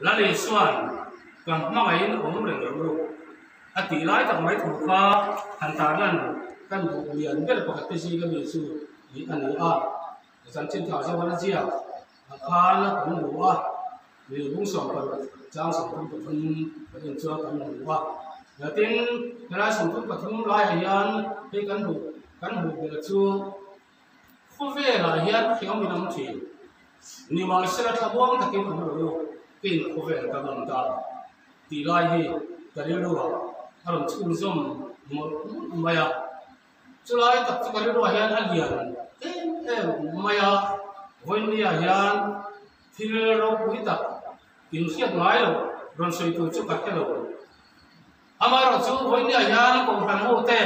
Lal Isua'n ka hmangaihin awm reng rawh u a tih lai tak mai thu kha han tarlan kan duh lian ber pakhat te zinga mi chu ih a ni a. Chanchin thah zawng a ziak a khan kan hmu a, lung 16 chang 33 kan en chuan kan hmu a. Tin, helai 33 laiah hian hei kan hmuh kan hmuh belh chu Khawvelah hian hriam in awm thin. Nimahsela thlamuang takin awm rawh u, keiin khawvel ka ngam ta tih lai hi ka rilruah a rawn chhunzawm mawlh mawlh mai a. Chulai tak chu ka rilruah hian a lian em em mai a, vawinia hian thil ropui tak inhriat ngai loh rawn sawi tur chu ka hre lo. Amaherawhchu vawinia hian Kohhran hote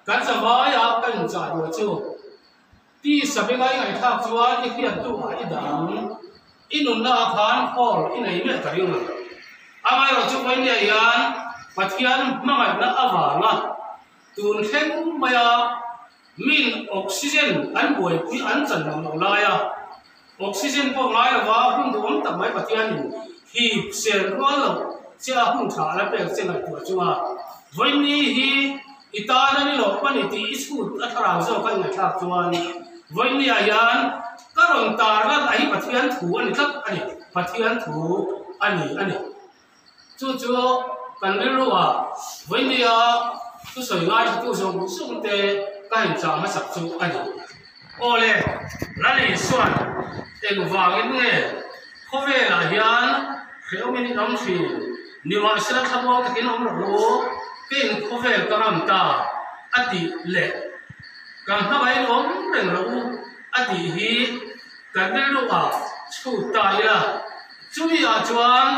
kan zavaiah ka inchah duh chu tisa benga i ngaihthlak chuan i hriattu ah i dah ang, i nunna ah khan khawl i nei miah ta ring lo. Amaherawhchu vawinia hian Pathian hmangaihna avanga tun thleng maia min oxygen an buaipui an chan lo loh laia oxygen pawh ngai lova hun duhawm tak mai Pathianin hip sel rual loh che a hun tha a la pek che ngaihtuah chunga vawiini hi i tan a ni loh a ni tih i chhut a thlarau zawk a inngaihthlak chuan vawiini ah hian ka rawn tar lan a hi Pathian thu a ni tlat a ni Pathian thu a ni a ni. Chu chu kan rilruah vawinia thusawi ngaithatu zawng zawng te ka inchah hmasak chu a ni. Aw le, Lal Isua'n engvangin nge khawvelah hian hrehawmin in awm thin? Nimahsela thlamuang takin awm rawh u, keiin khawvel ka ngam ta a tih leh ka hmangaih awm reng rawh u a tih hi kan rilruah chhut ta ila. Chumi ah chuan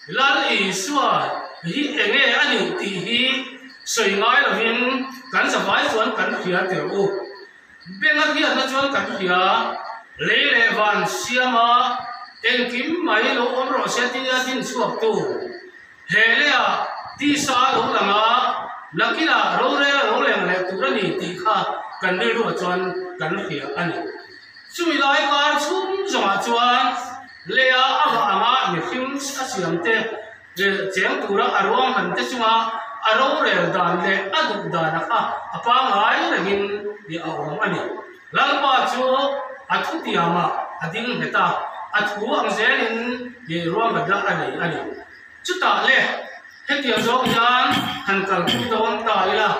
Lal Isua hi enge a nih tih hi sawi ngai lovin kan zavai chuan kan hria tir u. Benga hiatna chuan kan hria, lei leh van siama engkim mai lo awm rawh se tia din chhuak tu. He leiah tisa a lo lang a, nakinah rorel a lo leng leh tur a ni tih kha kan rilruah chuan kan hria a ni. Chumi lai kar chhung zawngah chuan leia a vah anga mihring a siam te leh cheng tura a ruahman te chunga a rorel dan leh a duh dana kha a pangngai rengin a awm a ni. Lalpa chu a thutiamah a ding nghet a, a thu ang zelin ruahmanna a nei a ni. Chutah le, hetiang zawng hian han kalpui dawn ta ila,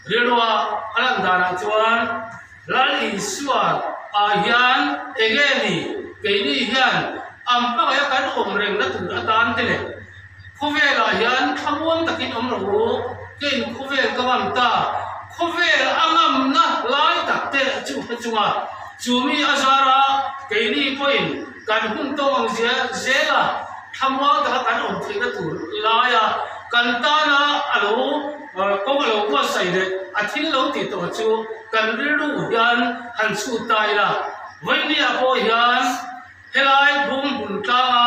rilrua a lan danah chuan Lal Isua ah hian enge ni keini hian am hmangaih a kan awm rengna tur atan te leh khawvelah hian thlamuang takin awm rawh u, keiin khawvel ka ngam ta, khawvel a ngamna lai tak te chu hre chunga chu mi a zara keini pawhin kan hun tawng ang zel a. Thlamuang taka kan awm theihna tur laia kan tana a lo kawng a lo buatsaih leh a thil lo tih tawh chu kan rilru hian han chhut ta ila. Vawinia pawh hian helai bung hmun tlanga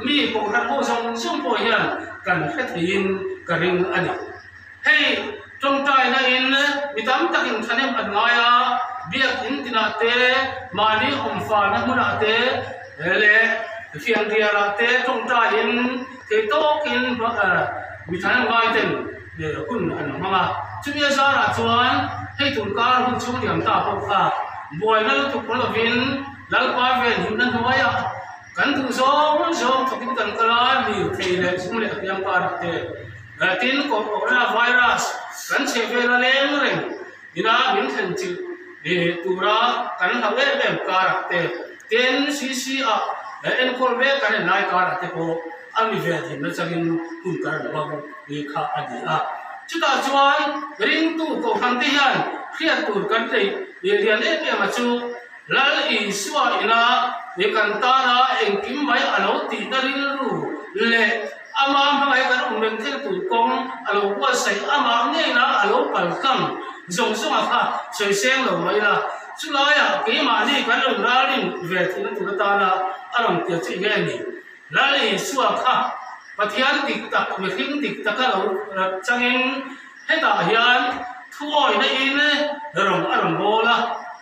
mi kohhran ho zawng zawng pawh hian kan hre theiin ka ring a ni. Hei tawngtaina in mi tam takin thahnem an ngai a, biakin tinah te, mahni awmfana hmunah te leh fianrialah te tawngtaiin thei tawkin mi thahnem ngai ten hun an hmang a. Chumi a zarah chuan hei tunkar hun chhung liam ta pawh kha buaina lutuk awm lovin Lalpa vel himna hnuaiah kan duh zawng zawng thawkin kan kal a, lirthei leh zung leh hliam karah te. Tin, Corona virus kan chhe vel a leng reng ina min thlen chilh tura kan hlauh em em karah te, tin CC ah enkawl mek kan en lai karah te pawh a mi ve thin nachangin hun kan rawn hmang kha a ni a. Chutah chuan ringtu kohhran te hian hriat tur kan neih lian em em a chu Lal Isua ina kan tana engkim mai a lo tihna rilru leh Ama hmangaih kan awm reng thil tur kawng a lo buatsaih amah ngeina a lo kal tlang zawng zawng a kha sawi seng lo mai la. Chulaiah keimahni kan rawn ralrin ve theihna tur atana a rawn tia chu nge ni? Lal Isua kha Pathian dik tak, mihring dik taka lo changin hetah hian thuawihna in rawn a rawn bawl a,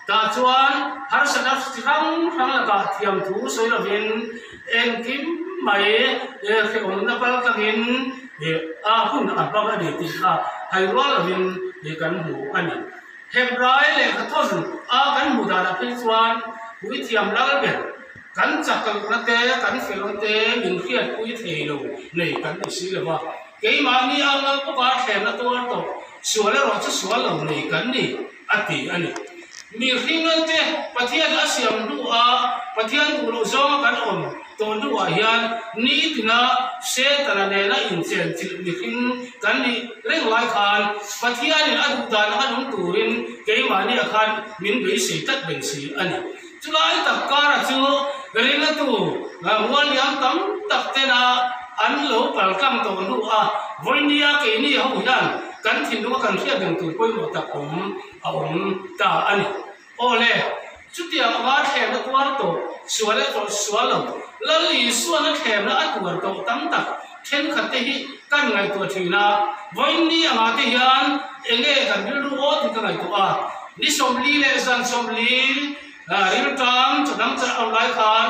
tah chuan harsatna chi hrang hrang lakah thiamthu sawi lovin engkim. mai hrehawmna kal tlangin a hun a hmang a ni tih kha hai rual lovin kan hmu a ni. Hebrai lehkhathawn a kan hmuh danah phei chuan puithiam lal ber kan chak lohna te, kan felna te min hriatpui thei lo nei kan ni si lo va. Keimahni anga bawka thlenna tuar tawh sual erawh chu sual lo nei kan ni a ti a ni. Mihring te Pathian a siam hnuah Pathian duh loh zawnga kan awm tawh hnuah hian nitina Setana nena inchen chilh mihring kan nih reng lai khan Pathianin a duh dan a nung turin keimahniah khan min beisei tlat reng si a ni. Chulai tak kara chu ringatu mualliam tam tak tena an lo kal tlang tawh hnuah vawinia keini ho hian kan thinlunga kan hriat reng tur pawimawh tak awm a awm ta a ni. Aw le, chutiang anga thlemna tuar tawh sual e tawh sual lo, Lal Isuan a thlemna a tuar tawh tam tak thenkhat te hi kan ngaihtuah thin a, vawiinni angah te hian enge kan rilru aw tih ka ngaihtuah a, ni 40 leh zan 40 rilṭam chawdang char ang lai khan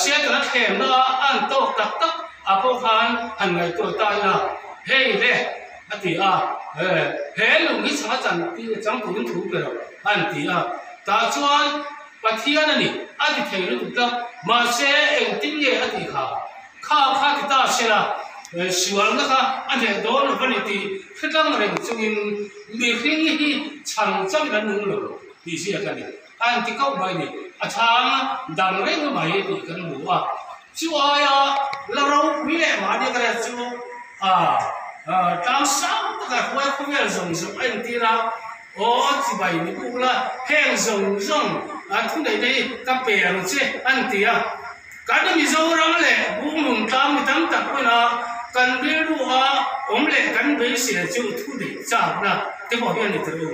Seattle a thlemna a an tawk tak tak ah pawh khan han ngaihtuah ta ila, hei le. A ti a, He lung hi changa chan chang turin thu pe rawh, a han ti a. Tah chuan Pathian a ni, a ti thei lutuk tlat. Mahse, engtin nge a tih kha? Kha kha ti ta sela, sualna kha a hneh dawn lo va ni tih hretlang reng chungin mihring hi chhan changin an nung lo tih ziak a ni. A han ti kauh mai ni, a chhang dang reng mai tih kan hmu a. Chu aia la ropui leh mahni ka riat chu a tlang sang taka hruai khawvel zawng zawng a entir a, Aw chibai ni buk la, heng zawng zawng a thuneihna hi ka pe ang che an ti a. Kan Mizoram leh Bunglung tlang mi tam tak pawhin kan rilru a awm leh kan beisei chu thuneih chakna te pawh hi a ni tel u.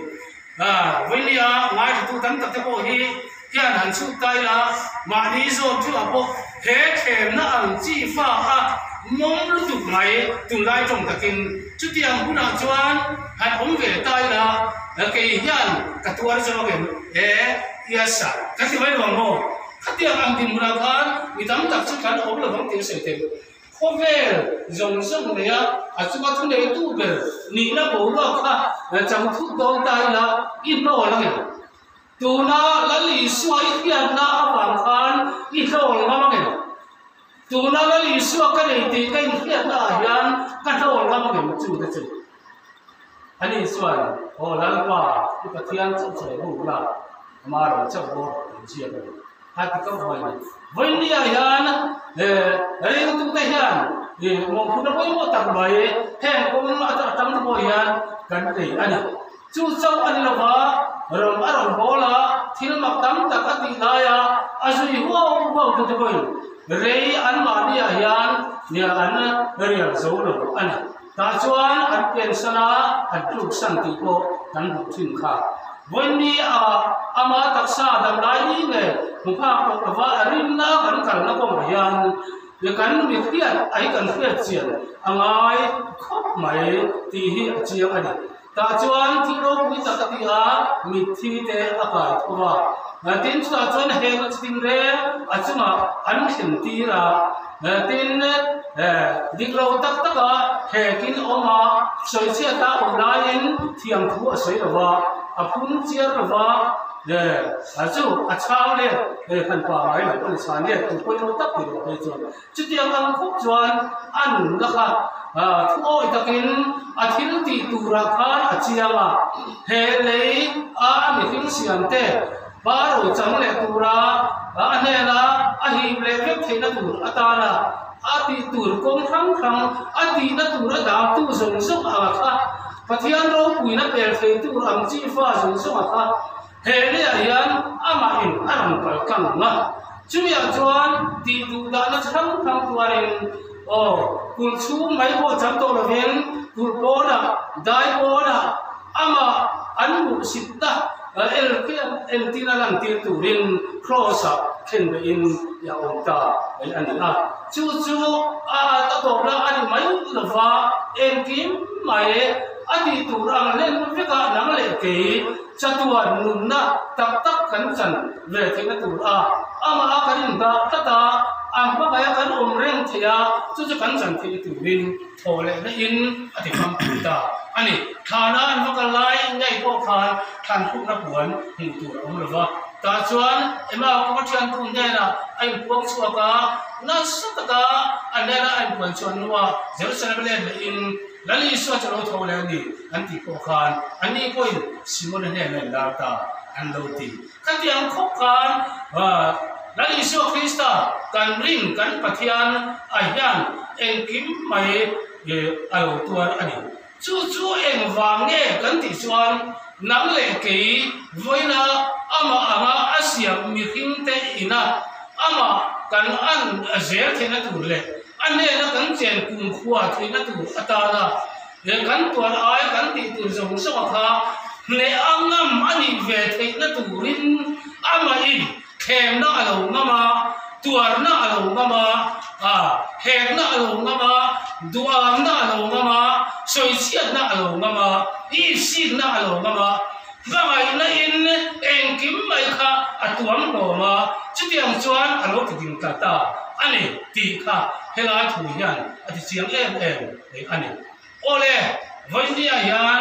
Vawinia ngaithatu tam tak te pawh hi hian han chhut ta ila, mahni zawt theuhah pawh he thlemna ang chi fa a mawm lutuk mai tunlai tawng takin chutiang hunah chuan han awm ve ta ila, kei hian ka tuar zawk em? E, yes sir, ka ti mai lo ang maw? Khatiang ang dinhmunah khan mi tam tak chu kan awm lo vang tih a sawi theih. Khawvel zawng zawng neia a chunga thuneitu ber nihna boruak kha chang thut dawn ta ila i hnawl ang em? Tuna Lal Isua i hriatna avang khan i hnawl ngam ang em? Tuna Lal Isua ka nei tih ka inhriatna ah hian ka hnawl ngam ang em? Chu te chu ani chuan, Aw Lalpa, i Pathian chauh chawi buk la, ama ro chauh bawr tih ziak a ni. A ti kauh mai ni. Vawinia hian ringtute hian mawhphurhna pawimawh tak mai heng kawng atang te pawh hian kan nei a ni. Chu chauh a ni lova, ram a rawn bawl a, thil mak tam tak a tih laia a zui huau huau tute pawhin rei anmahniah hian an rial zo lo a ni. Tah chuan an pensan a, an tluksan tih pawh kan hmuh thin kha. Vawiinni ah ama taksa damlai ni nge hmu phak tawh lova a rinna kan kalna kawngah hian kan mi hriat ai kan hriat chian a ngai khawp mai tih hi a chiang a ni. Tah chuan thil ropui tak a ti a, mitthi te a kai tho a. Tin, chutah chuan heng a chitin reng a chungah an thlen tir a. Tin, dik lo tak taka hekin awm a, sawichhiat a awm laiin thiam thu a sawi lo va, a phun chiar lo va, chu a chhang let han pa ngai lo a ni, chhan let tur pawimawh tak ti rawh phei chuan. Chutiang ang khawp chuan a nunna kha thuawi takin a thil tih turah khan a chiang a, he lei a a mihring siamte pa ro chang leh tura a hnena a hip leh vek theihna tur atana a tih tur kawng hrang hrang a tihna tur a dangtu zawng zawng anga kha Pathian ropuina pel thei tur ang chi fa zawng zawng a kha He leiah hian amahin a rawn kal tlang ang a, chumiah chuan tih duh dahna chi hrang hrang tuarin aw kulh chhung mai pawh chang tawh lovin kulh pawnah, dai pawnah amah an hmuhsitna entir a lantir turin Kraws-ah thlen behin a awm ta mai a ni a. Chu chu a a tawpna a ni mai lova, engkim mai a tih tur ang hlen vekah nang leh kei Chatuan nunna tak tak kan chan ve theihna tur a, amah a kan indah tlat a, A hmangaih a kan awm reng thei a, chu chu kan chan theih turin thaw lehna in a ti famkim ta a ni. Thlana an va kal lai ngei pawh khan thlan hrukna puan hmuh tur a awm lo va, tah chuan Emma kawng thiantu hnenah a inpuang chhuak a, nasa taka a hnena a inpuan chhuah hnuah Jerusalem a let lehin Lal Isua chu lo tho leh a ni an tih pawh khan anni pawhin Simona hnenah a inlar ta an lo ti. Khatiang khawp khan Lal Isua Krista kan rin kan Pathian a hian engkim mai a lo tuar a ni. Chu chu engvang nge kan tih chuan nang leh kei vawiina amah anga a siam mihringte ina amah kan an zel theihna tur leh a hnena kan chen kumkhua theihna tur atana He kan tuar ai kan tih tur zawng zawng a kha hneh a ngam a nih ve theihna turin amahin thlemna a lo ngam a, tuarna a lo ngam a, a hekna a lo ngam a, duamna a lo ngam a, sawichhiatna a lo ngam a, ifsikna a lo ngam a, hmangaihna in engkim mai kha a tuam hlawm a, chutiang chuan a lo ti ding ta ta a ni tih kha helai thu hian a ti chiang em em. Hei a ni. Awle, vawinia hian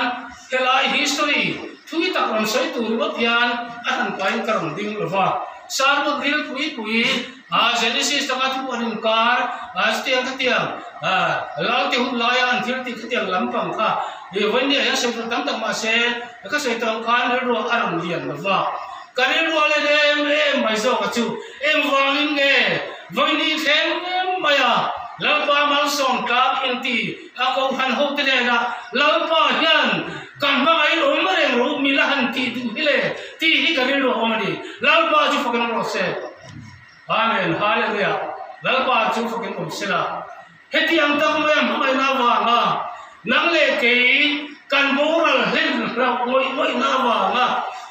helai history thui tak rawn sawi tur ringawt hian a han pahin ka rawn ding lo va. Sermon ril pui pui a Genesis tanga thu an inkar a chutiang khatiang Lalte hun laia an thil tih khatiang lampang kha vawinia hian sawi tur tam tak mahse ka sawi tawh ang khan rilruah a rawn lian lo va. Ka rilruah let em em mai zawk a chu engvangin nge Vawini thleng mai a, Lalpa malsawm tlak inti a kohhran hote nena Lalpa hian kan hmangaih awm reng rawh u mila han tih duh hi le tih hi ka rilru a awm a ni. Lalpa chu fakin awm rawh se. Amen. Hallelujah. Lalpa chu fakin awm se la. Hetiang tak mai a hmangaihna avanga nang leh kei kan boral hlen hlauh ngawih ngawihna avanga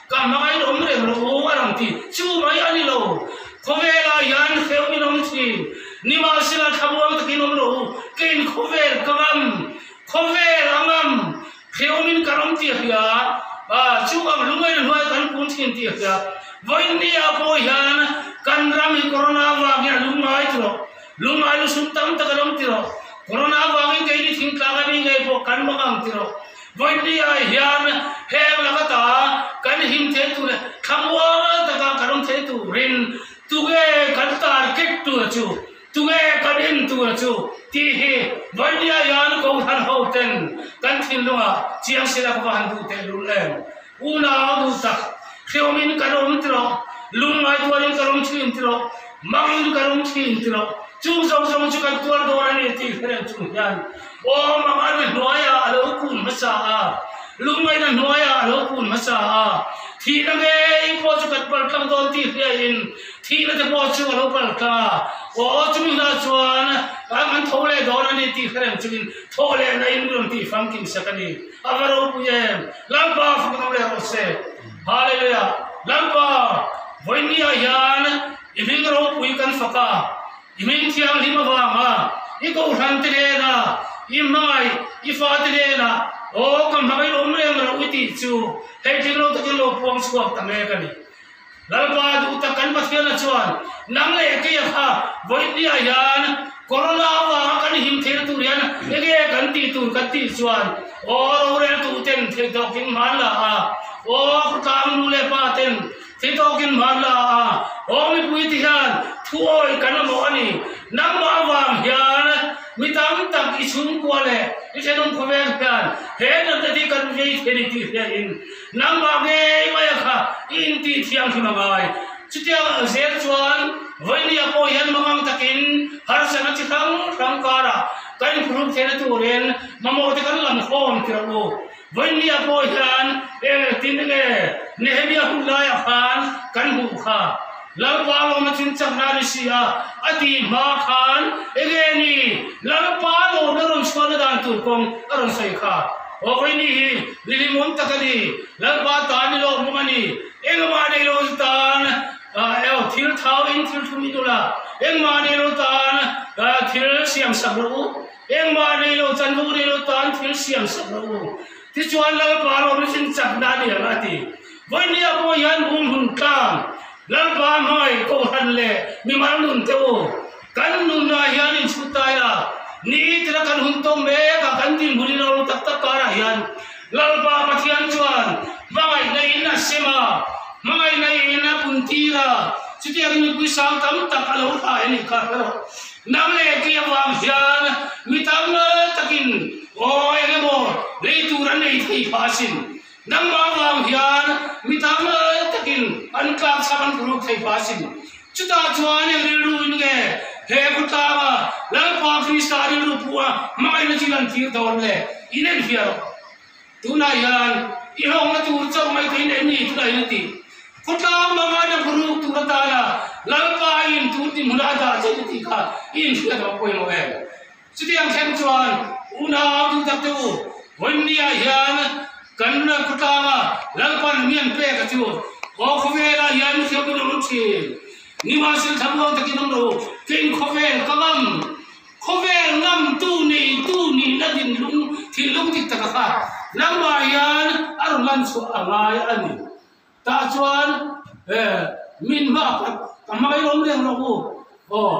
ka hmangaih awm reng rawh u a rawn ti. Chu mai a ni lo. Khawvelah hian hreu in awm thin. Nimahsela thlamuang takin awm rawh u. Kein khawvel ka ngam, khawvel a ngam, hreu in kan awm tih a hria. Chu ang lungain hnuai kan kun thin tih a hria. Vawiinnia pawh hian kan ram hi corona avangin a lungngai ti rawh. Lungngai lu sum tam tak an awm ti rawh. Corona avangin keini thingtlang a mi ngei pawh kan mang ang ti rawh. Vawiinnia hian heng laka ta kan him thei tur leh thlamual taka kan awm thei turin tunge kan target tur chu, tunge kan en tur chu tih hi vawiinnia hian Kohhran ho ten kan thinlungah chiang sila ka va han duh tehlul em. Unau duh tak, hreawmin kan awm ti rawh, lungngai tuarin kan awm thin ti rawh, mangin kan awm thin ti rawh, chung zawng zawng chu kan tuar dawn a ni tih hre reng chung hian awm ang a ni hnuaiah a lo kun hmasa a, lungngaihna hnuaiah a lo kun hmasa a, thihna ngei pawh chu kan pal tlang dawn tih hriain thihna te pawh chu a lo pal tlang a, aw chumi hunah chuan an tho leh dawn a ni tih hre reng chungin thawh lehna in rawn tih famkim sak a ni. A va ropui em! Lalpa fak awm leh rawh se. Hallelujah! Lalpa, vawinia hian i hming ropui kan fak a, i hming thianghlim avanga i kohhran te hnena i hmangaih, i fate hnena aw ka hmangaih awm reng loh i tih chu hei thil lo takin lo puang chhuak ta mek a ni. Lalpa duh tak kan Pathiana chuan nang leh keia kha vawinia hian Corona avanga kan him theihna tur hian enge kan tih tur kan tih chuan aw rorel tu ten theih tawkin hman la a, aw khawtlang nu leh pa ten theih tawkin hman la a, aw mipui te hian thu awih kan mamawh a ni. Nangmah avang hian mi tam tak i chhungkua leh i thenawm khawvel hian he natna hi kan vei thei a ni tih hriain Nangmah ngei mai a kha i intih thianghlim a ngai. Chutiang zel chuan vawinia pawh hian mangang takin harsatna chi hrang hrang karah kan inphuruk theihna turin mamawh te kan lam khawm ti rawh u. Vawinia pawh hian engtin nge Nehemia hun laiah khan kan hmuh kha? Lalpa lawmna chinchakna a ni si a, a tih hma khan enge ni Lalpa lawmna rawn chhuahna dan tur kawng a rawn sawi kha? Aw vawiini hi ni hlimawm tak a ni, Lalpa tan ni lawmawm a ni. Engmah nei lo tan eo thil thau in thil thum in ula, engmah nei lo tan thil siam sak rawh u, engmah nei lo chanvo nei lo tan thil siam sak rawh u. Tichuan Lalpa lawmna chin chakna a ni ang a ti. Vawinia pawh hian bum hun tlang Lalpa hmangaih kohhran leh mimal nun te u. Kan nunah hian inchhut ta ila, nitina kan hun tawng mek a, kan dinhmun in a ro tak tak karah hian Lalpa Pathian chuan hmangaihna in a sem a, hmangaihna in a puntir a, chutiangin mipui sang tam tak a lo hlai a nih kha hre rawh. Nang leh kei avang hian mi tam takin aw eng emaw lei tur an ei thei phah asin. Nangmah avang hian mi tam takin an tlak chhak an ruk thei phah asin. Chutah chuan eng rilru in nge he khawtlanga Lalpa Krista rilru pua hmangaihna chu lan tir dawn le? In enfiah rawh. Tunah hian i hlawkna tur chauh mai theih leh ni tunah hian a ti. Khawtlang hmangaihna ruk tur atana Lalpa in tun dinhmunah a dah che tih kha i inhriat rawh pawimawh em? Chutiang thleng chuan unau duh tak te u, Vawinia hian kan khawtlanga Lalpan mi an pek a chu aw khawvelah hian hriat min awm thin. Nimahsela thlamuang takin awm lo, kei khawvel ka ngam, khawvel ngamtu neitu nihna dinlung thinlung dik taka kha nangmah hian a rawn lan chhuah a ngai a ni. Tah chuan min hma ka hmangaih awm reng rawh u aw.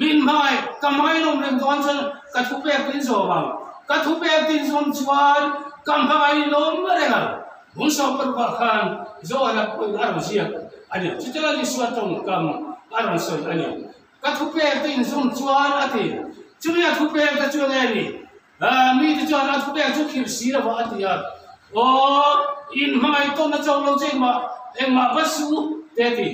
Min hmangaih, ka hmangaih lawm reng dawn chuan ka thu pek tin zawm ang. Ka thu pek tin zawm chuan ka hmangaih lawm reng ang. Hmun sawmparukah khan Joana pawhin a rawn ziak a ni. Chutila Isua tawngkam a rawn sawi a ni. Ka thu pek te inzawm chuan a ti. Chumi a thu pek te chu enge ni? Mite chuan a thu pek chu khirh si lo a ti a. Aw, in hmangaih tawnna chauh lo chu engmah engmah va su te a ti.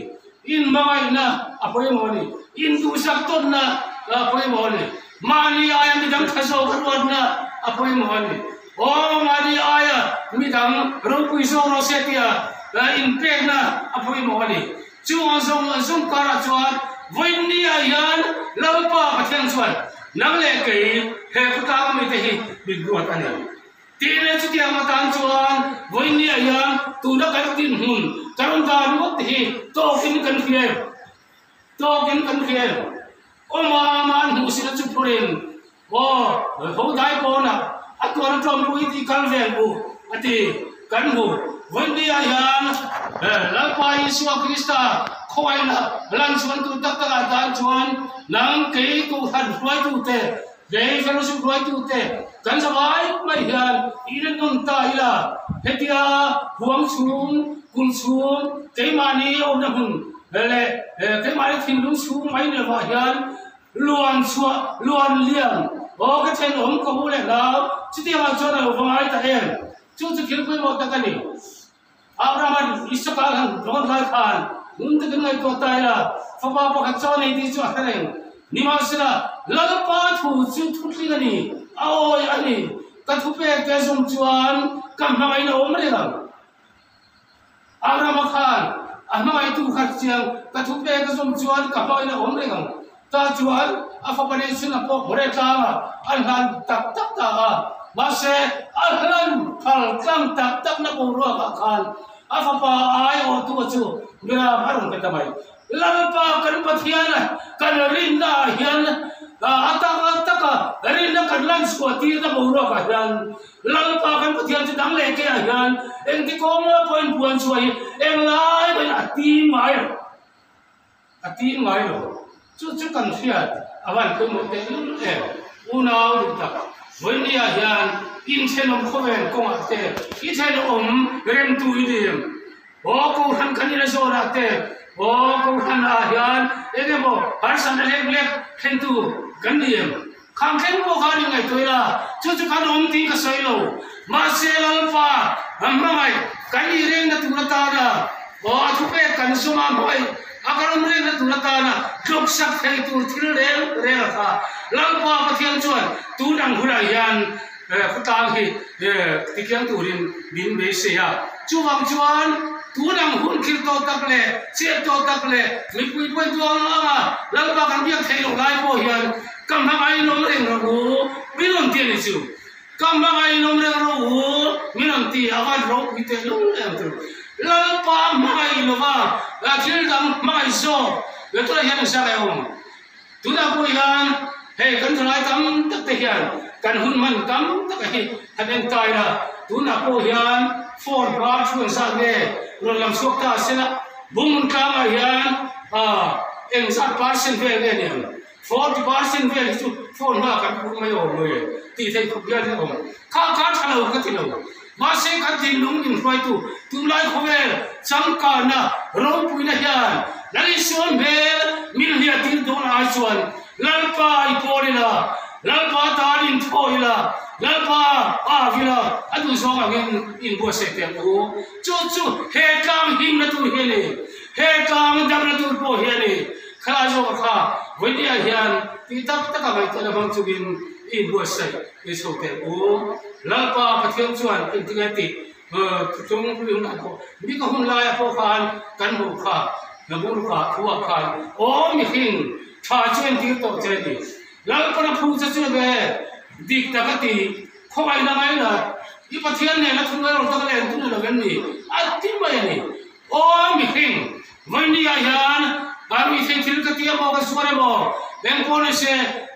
In hmangaihna a pawimawh a ni. In duhsak tawnna a pawimawh a ni. Mahni aia midang tha zawk a ruatna a pawimawh a ni. Aw, mahni aia midang ropui zawk rawh se tia inpekna a pawimawh a ni. Chu ang zawng zawng karah chuan vawiinniah hian Lalpa Pathian chuan nang leh kei he khawtlang mite hi min ruat a ni. Tih leh chutiang atan chuan vawiinniah hian tuna kan dinhmun kan rawn dan ngawt hi tawkin kan hria em? Tawkin kan hria em? Awma man hmuh sila chu phurin Aw, ho dai pawnah a tuan tawmpui tih kal vel u a ti. Kan hmu. Vawiinniah hian Lalpa Isua Krista khawngaihna lan chuan tu tak takah tan chuan nang kei Kohhran hruaitute, kei fellowship hruaitute kan zavai mai hian in en nawn ta ila hetia huang chhung, kum chhung keimahni awmna hmun leh keimahni thinlung chhung mai ni lovah hian Luan chhuah, luan lian, aw ka thenawm ka u leh nau, chutiangah chuan a lo va ngai ta em? Chu chu thil pawimawh tak a ni. Abraham-a'n Isaka a han rawn lai khan ngun takin ngaihtuah ta ila, fapa pakhat chaw nei tih chu a hre reng. Nimahsela, Lalpa thu chu thutling a ni, a awi a ni, ka thupek te zawng chuan ka hmangaihna awm reng ang. Abrahama khan a hmangaihtu kha chiang ka thu pek a zawm chuan ka hmangaihna awm reng ang. Tah chuan a fapa nei chhunah pawh Hore tlangah an hlan tak tak ta a. Mahse, a hlan phal tlang tak takna boruakah khan a fapa aiawhtu chu Miram a rawn pe ta mai. Lalpa kan Pathian kan rinna ah hian a tak taka rinna kan lan chhuah tirna boruakah hian Lalpa kan Pathian chu dang leh ke ah hian engti kawng pawhin puan chhuah hi englai pawhin a tim ngai lo, a tim ngai lo. Chu chu kan hriat a van pawimawh teh lul em. Unau duh tak, vawinia hian inthenawm khawvel kawngah te i thenawm remtu i ni em? Aw Kohhran kan ina zawnah te, aw Kohhran ah hian eng emaw harsatna lek lek thlen tur kan ni em? Khang thleng pawh khan in ngaihtuah ila, chu chu kan awm tih ka sawi lo. Mahse Lalpa ram hmangaih kan nih rengna tur atana aw a thupek kan sum a hmangaih a kan awm rengna tur atana tluksak thei tur thil reng reng a kha. Lalpa Pathian chuan tun ang hunah hian khawtlang hi tikiang turin min beisei a. Chuvang chuan tun ang hun thil tawh tak leh chet tawh tak leh mipui pawi duang anga Lalpa kan biak theih loh lai pawh hian Ka hmangaih lawm reng rawh u, min rawn ti a ni chu. Ka hmangaih lawm reng rawh u, min rawn ti a van ropui teh lul em chu. Lalpa hmangaih lova thil dang hmangaih zawk ve tunah hian engzah nge awm? Tunah pawh hian hei kan thalai tam tak te hian kan hun hman tam tak hi han en ta ila, tunah pawh hian phone hma thu engzah nge rawn lang chhuak ta sela, Bunghmun tlangah hian engzat percent vel nge ni ang? 40% vel hi chu phone hma kan pur mai awm lo e tih theih khawp hian a awm. Kha kha tha lo ka ti lo. Mahse kan thinlung min hruaitu tunlai khawvel changkanna ropuina hian Lal Isua hmel min hliah tir dawn ai chuan Lalpa i pawl ila, Lalpa tan inthaw ila, Lalpa au ila a duh zawk angin inbuatsaih teh ang u. Chu chu he tlang himna tur hi a ni. He tlang damna tur pawh hi a ni. Khalai zawka kha vawinia hian tih tak taka ngaihtuahna hmang chungin i inbuatsaih i chho teh ang u. Lalpa Pathian chuan engtinge tih thutlung hlui hunah pawh mi ka hun laia pawh khan kan hmuh kha Nabur-a thuah khan aw mihring tha chu entir tawh che a ni. Lalpana phu che chu enge dik tak a ti khawngaihna ngaina i Pathian nena thu ngaihrawn taka len tum lo em ni? A ti mai a ni. Aw mihring, vawinia hian kan mihring thil ka ti emaw ka zuar emaw engpawh ni se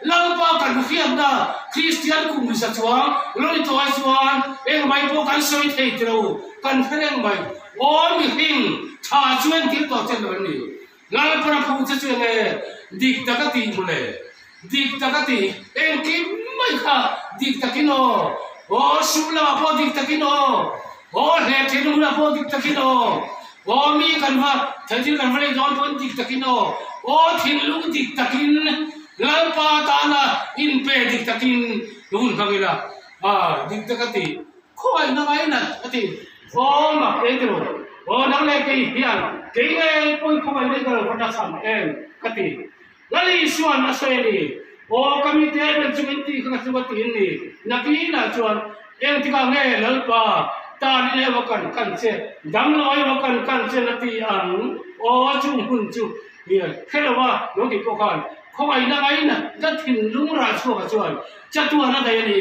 Lalpa kan hriatna Kristian kum za chuang lo ni tawh ai chuan engmai pawh kan sawi thei ti lo, kan hre reng mai. Aw mihring, tha chu entir tawh che lo em ni? Lalpa phu che chu enge dik tak a tih mawle? Dik tak a tih engkim mai kha dik takin aw, aw sum lamah pawh dik takin aw, aw hleh theihna hmunah pawh dik takin aw, aw mi kan va theih thil kan va lei dawn pawhin dik takin aw, aw thinlung dik takin Lalpa tana inpe dik takin hun hmang ila, a dik tak a tih. Khawngaihna ngainat a ti. Aw mak e tiraw. Aw nang leh kei hian kei ngei pawi khawngaihna i ka lo va ṭasam em ka ti. Lal Isuan a sawi a ni. Aw ka mite ber chu min tih kha ka chu ka tiin ni. Nakinah chuan engtikah nge Lalpa tan in emaw kan kan che, damlo emaw kan kan che na ti ang. Aw chung hun chu hre lo a lo tih pawh khan khawngaihna ngainat ka thinlung rah chhuakah chuan chatuan a daih a ni.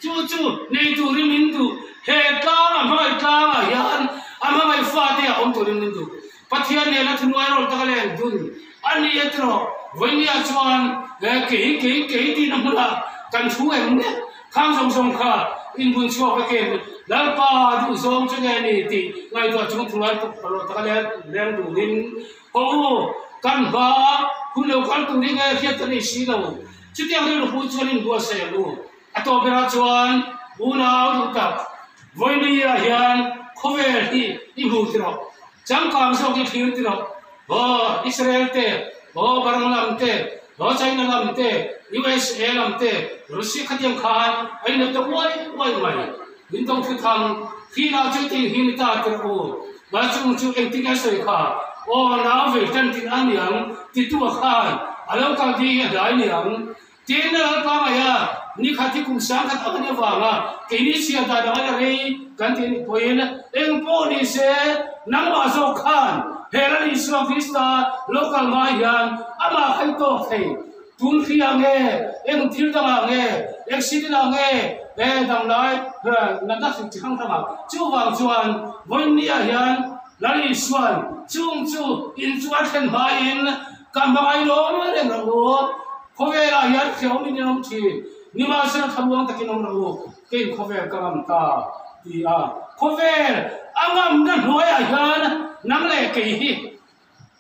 Chu chu nei turin min duh, he tlang a hmangaih tlangah hian a hmangaih fate a awm turin min duh. Pathian nena thunuai rawl taka leng dun a ni e tiraw? Vawinia chuan kei kei kei tihna hmunah kan thu eng nek khang zawng zawng kha inbun chhuak vekin Lalpa duh zawng chu nge ni tih ngaihtuah chung thunuai rawl taka leng dunin haw u, kan hma hun lo kal turin nge hriat ka nei si lo. Chutiang rilru pui chuan inbuatsaih ang u. A tawp berah chuan unau duh tak Vawinia hian khawvel hi i hmu ti rawh, changkang zawk i thlir ti rawh, aw Israel te, aw Barang lam te, aw China lam te, USA lam te, Russia khatiang khan a inep ta uai uai mai. Min tawng thu thang, Khi lah chu ting hi ni ta ti rawh u, mah chung chu engtin nge sawi kha, aw nau vei tan tin a niang titu a khan a lo kal ding hi a dai niang. Tin, a lalpa ngaih a, ni khat hi kum sangkhat ang a nih avanga keini chhiar dan ang a la rei kan tih a nih pawhin eng pawh ni se nangmah zawk khan he Lal Isua Krista lo kal ngai hian amah kha i tawk thei. Tun hria nge, eng thil dangah nge, accident ah nge, he damlai natna hrik chi hrang hrangah. Chuvang chuan vawiinniah hian Lal Isua'n chung chu in chu a thlen hmain ka hmangaih lawm reng rawh u. Khawvelah hian hrehawm in awm thin, nimahsela thlamuang takin awm rawh u, keiin khawvel ka ngam ta, ti a. Khawvel a ngamna hnuaiah hian nang leh kei hi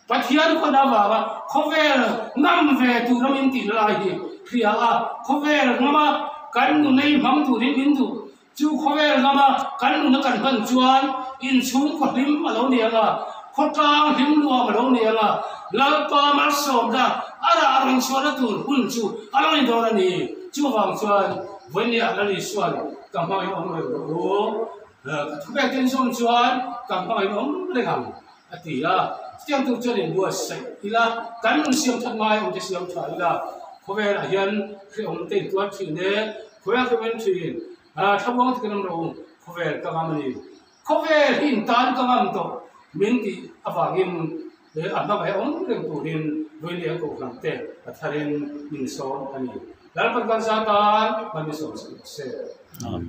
Pathian khawn avanga khawvel ngam ve tura min tihna lai hi hria a, khawvel ngama kan nunei hmang turin min duh. Chu khawvel ngama kan nuna kan hman chuan inchhungkaw hlim a lo ni ang a, khawtlang hlim nuam a lo ni ang a, Lalpa malsawmna a rah rawn chhuahna tur hun chu a lo ni dawn a ni. Chuvang chuan vawinia Lal Isua'n ka hmangaih awm reng rawh u, ka thu ve tin zawm chuan ka hmangaih awm reng ang a ti a. Chutiang tur chuan inbuatsaih ila, kan nun siam that ngai awm te siam tha ila, khawvelah hian hrehawm te intuar thin e, Khawvel ka men thin, thlamuang takin awm rawh u, khawvel ka ngam a ni. Khawvel hi in tan ka ngam tawh min tih avangin a hmangaih awm reng turin Vawinia Kohhran te a tharin min sawm a ni. Lalpan kan za tan hman min sawm sak rawh se. Amen.